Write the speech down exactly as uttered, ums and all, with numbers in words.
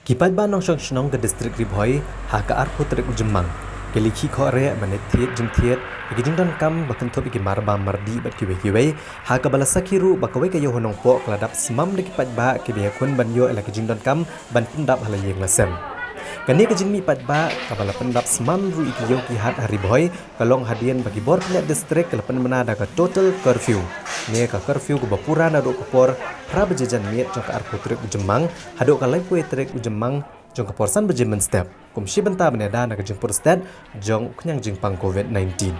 Ki paidbah nongshong shnong ka district Ri Bhoi ha ka arphew tarik u Jymmang ki la khih khohreh ban thied jingthied ïa ki jingdonkam ba kynthup ïa ki marbam mardih bad kiwei kiwei, ha kaba la sakhi ruh ba kawei ka ïew ha Nongpoh ka la dap smam da ki paidbah kiba ïakhun ban ïoh ïa la ki jingdonkam ban pyndap ha la ïing la sem. Kane ka jingmih paidbah kaba la pyndap smam ruh ïa ki ïew ki hat ha Ri Bhoi, ka long hadien ba ki bor pynneh district ka la pynbna da ka total curfew, ne ka curfew kaba pura naduh ka por phra baje janmiet jong ka arphew tarik u Jymmang haduh ka laiphew tarik u Jymmang jong ka por san baje mynstep, kum shi bynta ban ïada na ka jingpur stet jong u khñiang jingpang covid nineteen.